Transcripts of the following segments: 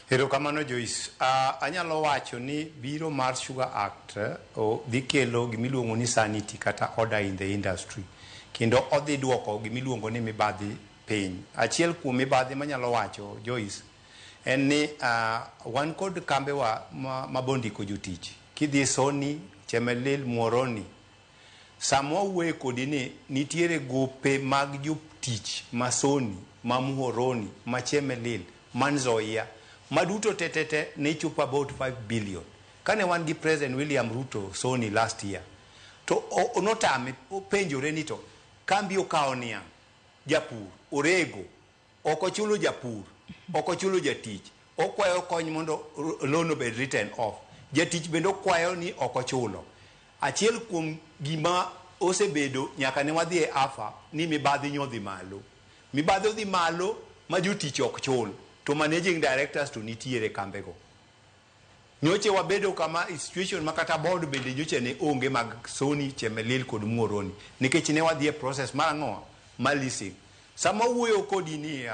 Erokamano Joyce. Anyalo wacho ni biro mar Sugar Act dhi kelo gimiluongo ni sanity kata order in the industry. Kendo odhi duoko gimiluongo ni mibadhi piny. Achiel kuom mibadhi manyalo wacho Joyce en ni wan kod kambewa ma bondiko jotich. Kidhi Sony, Chemelil, Muhoroni, sama wawuoye kodi ni nitiere gope mag jotich ma Sony, ma Muhoroni, ma Chemelil, ma Nzoia, ma duto te te te ne chopo about 5 billion. Kane wan gi President William Ruto Sony last year, to notame openjore ni to kambi okawo niang', japur, orego, ok ochulo japur, ok ochulo jatich, okwayo kony mondo loan obed written off. Jatich bende okwayo ni ok ochulo. Achiel kuom gima osebedo nyaka ne wadhi e AFA ni mibadhi nyodhi malo. Mibadhi odhi malo ma jotich ok chul, to managing directors to nitiere kambego. Nyoche wabedo kama situation ma kata board bende nyocha ne onge mag Sony, Chemelil kod Muhoroni nikech ne wadhi e process mar ang'o? Mar leasing. Sama wuoyo kodi ni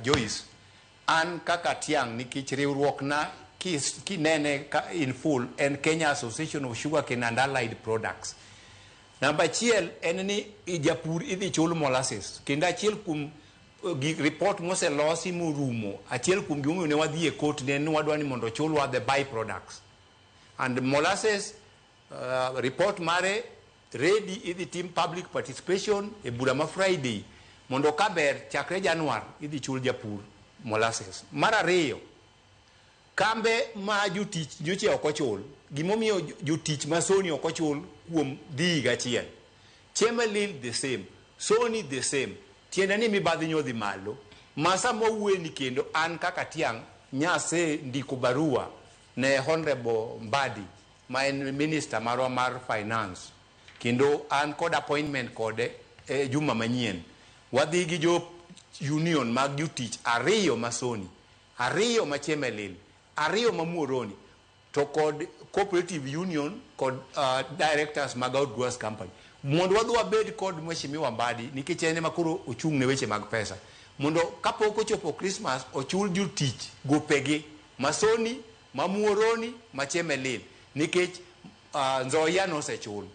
Joyce, an kaka tiang' nikech riwruok na kinene ka in full en Kenya Association of Sugarcane and Allied Products. Namba achiel en ni japur idhi chul molasses kendo achiel kuom gik report moselosi morumo achiel kuom gimomiyo ne wadhi e court ne en ni wadwa ni mondo ochulwa the by products and molasses report mare ready idhi tim public participation e bura ma Friday mondo kaber chakre Januar idhi chul japur molasses. Mar ariyo, kambe ma jotich nyocha ok ochul gimomiyo jotich ma Sony ok ochul kuom dhi higa achiel Chemelil the same Sony the same tiende ni mibadhi nyodhi malo ma sama wawuoye kendo an kaka tiang' nyase ndiko barua ne Honorable Mbadi ma en minister marwa mar finance kendo an kod appointment kode e juma manyien wadhi gi jo union mag jotich ariyo ma Sony ariyo ma Chemelil ariyo ma Muhoroni to kod cooperative union kod directors mag Outgrowers Company mondo wadhi wabed kod Mheshimiwa Mbadi nikech en ema koro ochung' ne weche mag pesa mondo kapok ochopo Christmas ochul jotich gopegi ma Sony ma Muhoroni ma Chemelil nikech Nzoia nosechul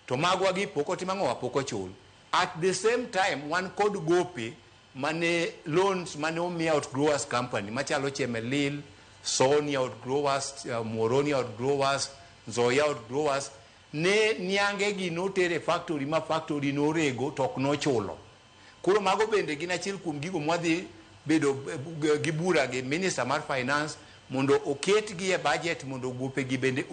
to magwa gi pok otim ang'owa pok ochul at the same time wan kod gope mane loans mane omi Outgrowers Company machalo Chemelil, Sony Outgrowers, Muhoroni Outgrowers, Nzoia Outgrowers ne niange gi noter e factory ma factory norego to ok nochulo. Koro mago bende gin achiel kuom gigo mwadhi bedo gi bura gi minister mar finance mondo oketgi e budget mondo gope gi bende